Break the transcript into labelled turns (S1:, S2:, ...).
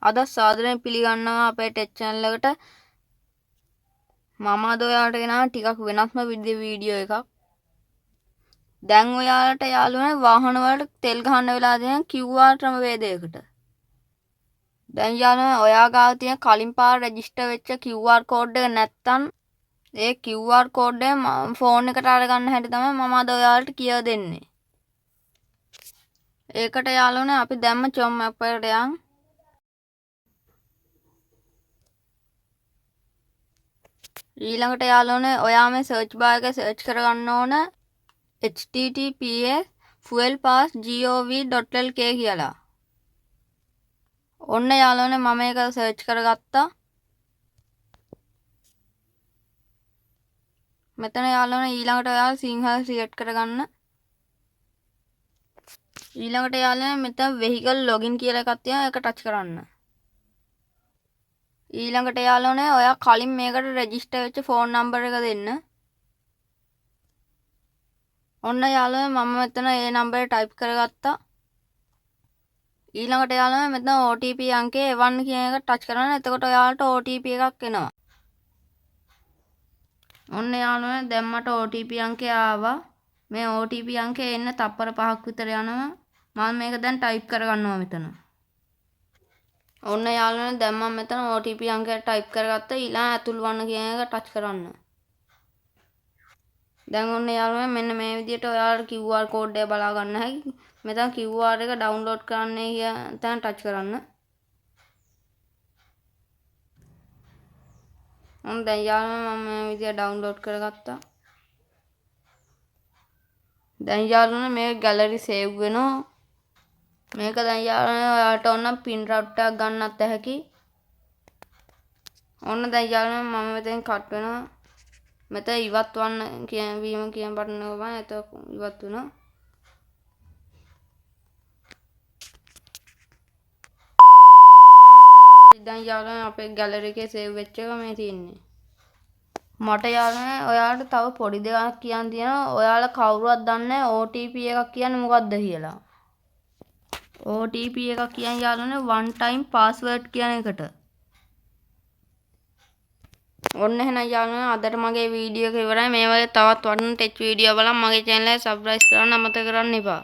S1: අද සාදරයෙන් පිළිගන්නවා අපේ ටෙක් චැනල් එකට. මම අද ඔයාලට ගෙනාවා ටිකක් වෙනස්ම විදිහේ වීඩියෝ එකක්. දැන් ඔයාලට යාළුවනේ වාහන වලට තෙල් ගහන්න වෙලා තියෙන QR ක්‍රමවේදයකට. දැන් යාළුවනේ ඔයා ගාව තියෙන කලින් පාර රෙජිස්ටර් වෙච්ච QR code එක නැත්තම් ඒ QR code එක ෆෝන් එකට අරගන්න හැටි තමයි මම අද ඔයාලට කියලා දෙන්නේ. ඒකට යාළුවනේ අපි දැම්ම Chrome app එකට යන්. ඊළඟට යාළුවනේ ඔයා මේ සර්ච් බාර් එකේ සර්ච් කරගන්න ඕන https://fuelpass.gov.lk කියලා. ඔන්න යාළුවනේ මම ඒක සර්ච් කරගත්තා. මෙතන යාළුවනේ ඊළඟට ඔයාලා සිංහල සිලෙක්ට් කරගන්න. ඊළඟට යාළුවනේ මෙතන වෙහිකල් ලොගින් කියලා එකක් තියෙනවා, ඒක ටච් කරන්න. ඊළඟට යාළුවනේ ඔයා කලින් මේකට රෙජිස්ටර් වෙච්ච ෆෝන් නම්බර් එක දෙන්න. ඔන්න යාළුවනේ මම මෙතන ඒ නම්බරේ ටයිප් කරගත්තා. ඊළඟට යාළුවනේ මෙතන OTP අංකය එවන්න කියන එක ටච් කරන්න. එතකොට ඔයාලට OTP එකක් එනවා. ඔන්න යාළුවනේ දැන් මට OTP අංකය ආවා. මේ OTP අංකය එන්න තප්පර 5ක් විතර යනවා. මම මේක දැන් ටයිප් කරගන්නවා මෙතන. ඔන්න යාළුවනේ දැන් මම මෙතන OTP අංකය ටයිප් කරගත්තා. ඊළඟ ඇතුල් වන්න කියන එක ටච් කරන්න. දැන් ඔන්න යාළුවනේ මෙන්න මේ විදිහට ඔයාලට QR code එක බලා ගන්න හැකි. මෙතන QR එක ඩවුන්ලෝඩ් කරන්න කියන තැන ටච් කරන්න. ඔන්න දැන් යාළුවනේ මම මේ විදිහට ඩවුන්ලෝඩ් කරගත්තා. දැන් යාළුවනේ මේ ගැලරි සේව් වෙනවා. මේක දැන් යාළුවනේ ඔයාලට ඕන නම් පින් රවුට් එකක් ගන්නත් හැකි. ඔන්න දැන් යාළුවනේ මම මෙතෙන් කට් වෙනවා. මෙතන ඉවත් වන්න කියන වීම කියන බටන් එක බලන්න. එතකොට ඉවත් වෙනවා. දැන් යාළුවනේ අපේ ගැලරි එකේ සේව් වෙච්ච එක මේ තියෙන්නේ. මට යාළුවනේ ඔයාලට තව පොඩි දෙයක් කියන්න තියෙනවා. ඔයාලා කවුරුවත් දන්නේ නැහැ OTP එකක් කියන්නේ මොකද්ද කියලා. OTP එකක් කියන්නේ යාළුවනේ one time password කියන එකට. ඔන්න එහෙනම් යාළුවනේ අදට මගේ වීඩියෝ එක ඉවරයි. මේ වගේ තවත් වටින ටෙක් වීඩියෝ බලන්න මගේ චැනල් එක සබ්ස්ක්‍රයිබ් කරන්න අමතක කරන්න එපා.